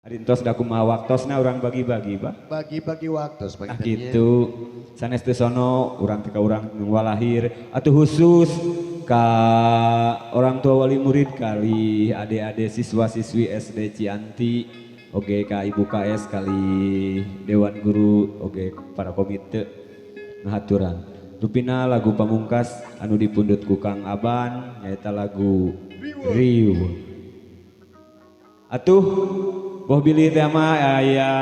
Ari entos da kumaha waktosna urang bagi-bagi, Pak. Bagi-bagi waktu. Nah gitu, sanes teu sono urang teh ka urang nu walahir atuh khusus ka orang tua wali murid kali adik-adik siswa-siswi SD Cianti, oge ka Ibu KS kali Dewan Guru, oge para komite ngahaturan. Rupina lagu pamungkas anu dipundhut ku Kang Aban nyaeta lagu Riweuh. Atuh boh bilih teh mah aya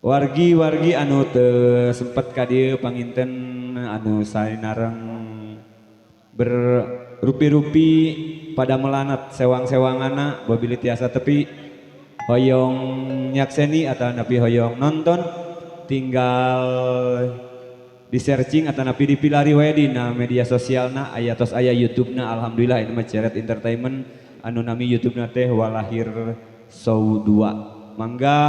wargi-wargi anu teu sempet ka dieu panginten anu sainareng berupi-rupi pada melanat sewang-sewangana boh bilih tiasa tepi hoyong nyakseni atau napi hoyong nonton tinggal di searching atau napi dipilari wae dina media sosialna aya tos aya YouTube-na, alhamdulillah ini mah Ceret Entertainment anu nami YouTube-na teh Walahir Show 2. Mangga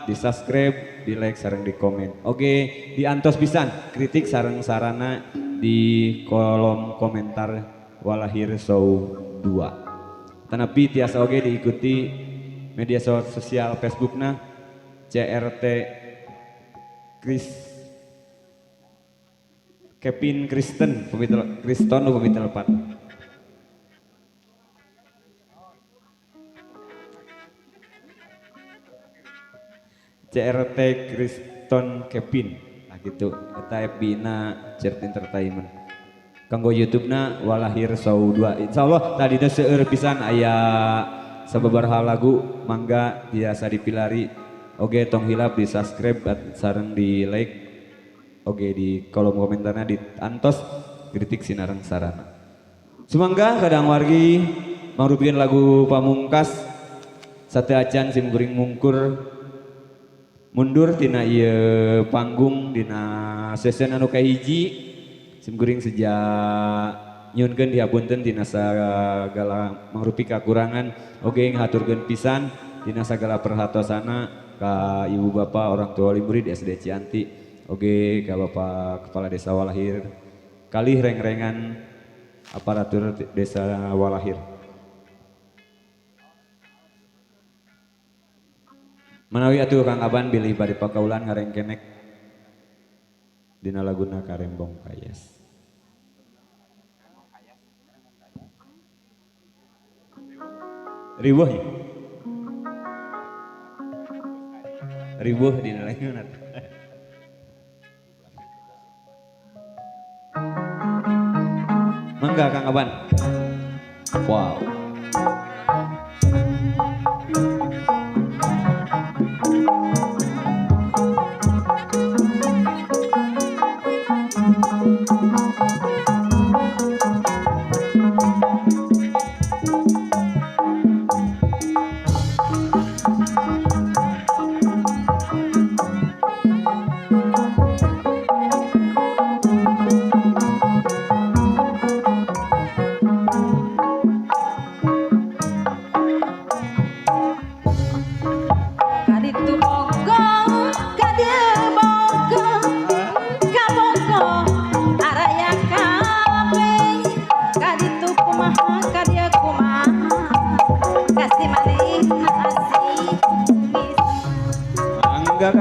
di subscribe, di like sareng di komen. Oke, diantos pisan kritik sareng sarana di kolom komentar Walahir Show 2. Tanapi tiasa oge diikuti media sosial Facebookna CRT Chris Kevin Kristen pemitel Kriston upami telepat. CRT Kriston Kevin, nah gitu, eta FB-na CRT Entertainment. Kanggo YouTube-na Walahir Show 2. Insyaallah tadina seueur pisan aya sababaraha lagu mangga tiasa dipilari. Oge tong hilap di subscribe sareng di like. Oge di kolom komentarna di antos kritik sinareng sarana. Sumangga kadang wargi mangrupikeun lagu pamungkas sate acan sim kuring mungkur mundur tina ieu panggung dina session anu kahiji sim kuring sejak nyunkeun dihapunten tina sagala mangrupi kakurangan oge ngahaturkeun pisan dina sagala perhatosana ka ibu bapak orang tua wali murid SD Cianti oge ka bapak kepala desa Walahir kalih reng-rengan aparatur desa Walahir. Manawi atuh Kang Aban bilih bari pakaulan ngarengkenek dina laguna Karembong Kayas. Riweuh ya? Riweuh dina laguna. Mangga Kang Aban. Wow.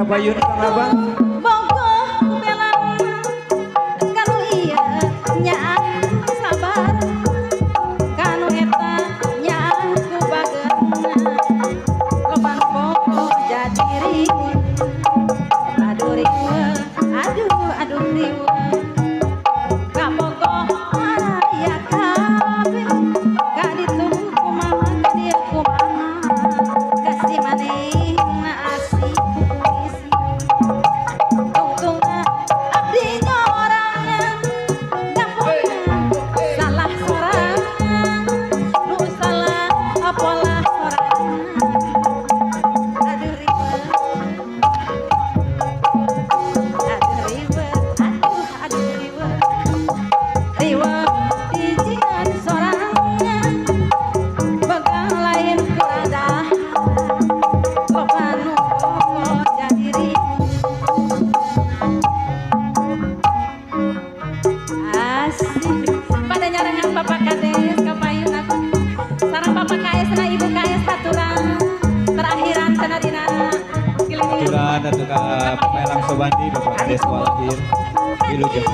Payun Kang Abang. Bogoh belang kanu ieu nyaah sabar kanu eta nyaah ku bageuna loba bogoh jadi riweuh aduh riweuh aduh aduh riweuh kabogoh aya kabeh ka ditu kumaha ka dieu kumaha kasih manehna asih. Muhun atuh ka Bapak Elang Sobandi, Bapak Kades Walahir. Wilujeng.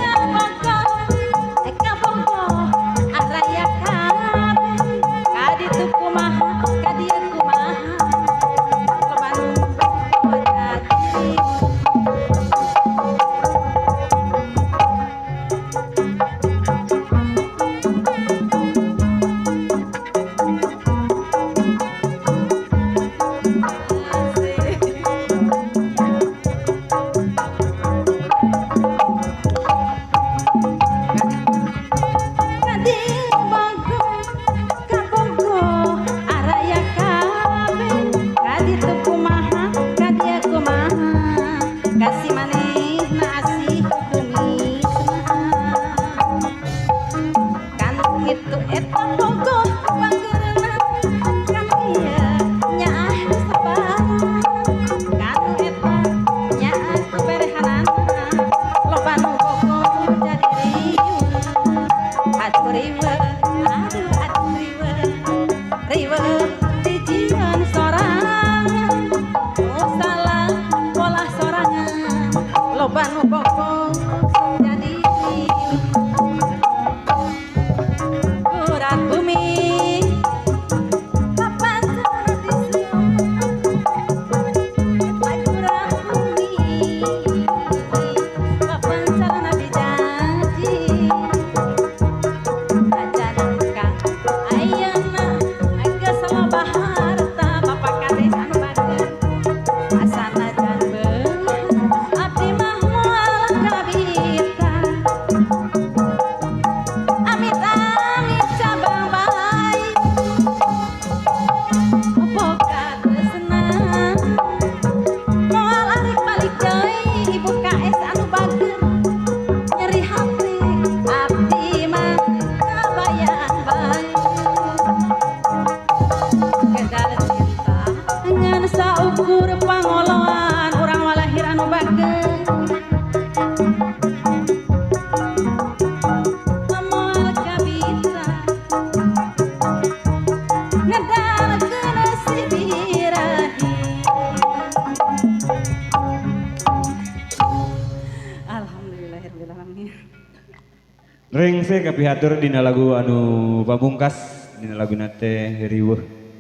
Ring saya kapihatur dina lagu anu pamungkas dina lagu nate riweuh.